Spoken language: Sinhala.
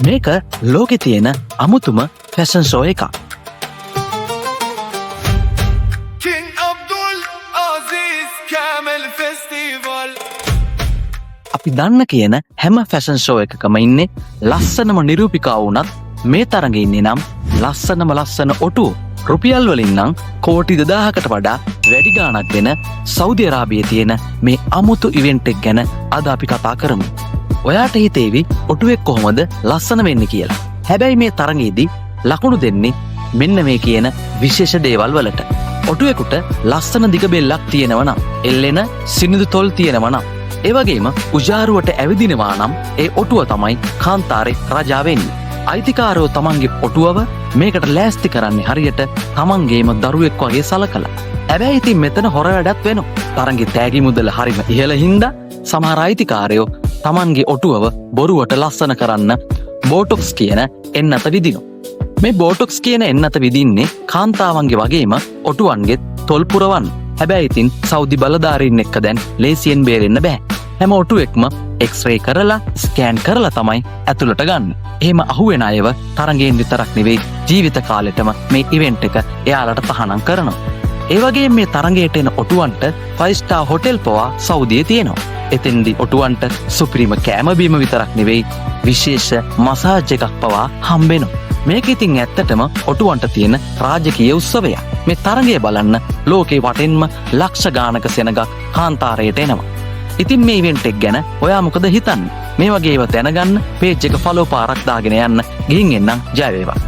මේක ලෝකෙ තියෙන අමුතුම ෆැෂන් ෂෝ එකක්. King Abdul Aziz Camel Festival. අපි දන්න කියන හැම ෆැෂන් ෂෝ එකකම ඉන්නේ ලස්සනම නිරූපිකාව වුණත්, මේ තරඟේ ඉන්නේ නම් ලස්සනම ලස්සන ඔටුවෝ. රුපියල් වලින් නම් කෝටි 2000කට වඩා වැඩි ගාණක් වෙන සෞදි අරාබියේ තියෙන මේ අමුතු ඉවෙන්ට් එක ගැන අද අපි කතා කරමු. ඔයාට හිතේවි ඔටුවෙක් කොහොමද ලස්සන වෙන්නේ කියලා. හැබැයි මේ තරඟයේදී ලකුණු දෙන්නේ මෙන්න මේ කියන විශේෂ දේවල් වලට. ඔටුවෙකුට ලස්සන දිග බෙල්ලක් තියෙනවා නම්, එල්ලෙන සිනිඳු තොල් තියෙනවා නම්, ඒ වගේම උජාරුවට ඇවිදිනවා නම්, ඒ ඔටුව තමයි කාන්තාරේ රජා වෙන්නේ. අයිතිකාරයෝ තමන්ගේ ඔටුවව මේකට ලෑස්ති කරන්නේ හරියට තමන්ගේම දරුවෙක් වගේ සලකලා. හැබැයි ඉතින් මෙතන හොර වැඩක් වෙනවා. තරඟේ තෑගි මුදල හරිම ඉහළ හින්දා සමහර අයිතිකාරයෝ තමන්ගේ ඔටුවව බොරුවට ලස්සන කරන්න බෝටොක්ස් කියන එන්නත විදිනවා. මේ බෝටොක්ස් කියන එන්නත විදින්නේ කාන්තාවන්ගේ වගේම ඔටුවන්ගේ තොල් පුරවන්න. හැබැයි ඉතින් සෞදි බලධාරීන් එක්ක දැන් ලේසියෙන් බේරෙන්න බෑ. හැම ඔටුවෙක්ම එක්ස්රේ කරලා, ස්කෑන් කරලා තමයි ඇතුළට ගන්න. එහෙම අහුවෙන අයව තරඟයෙන් විතරක් නෙවෙයි, ජීවිත කාලෙටම මේ ඉවෙන්ට් එක එයාලට තහනම් කරනවා. ඒ වගේම මේ තරඟයට එන ඔටුවන්ට 5 ස්ටාර් හොටෙල් පවා සෞදියේ තියෙනවා. එතෙන්දි ඔටුවන්ට සුපිරිම කෑම බීම විතරක් නෙවෙයි, විශේෂ මසාජ් එකක් පවා හම්බෙනවා. මේක ඉතින් ඇත්තටම ඔටුවන්ට තියෙන රාජකීය උත්සවයක්. මේ තරඟය බලන්න ලෝකේ වටෙන්ම ලක්ෂ ගානක සෙනගක් කාන්තාරයට එනවා. ඉතින් මේ ඉවෙන්ට් එක ගැන ඔයා මොකද හිතන්නේ? මේ වගේ ඒවා දැනගන්න පේජ් එක ෆලෝ පාරක් දාගෙන යන්න. ගිහින් එන්නම්, ජය වේවා.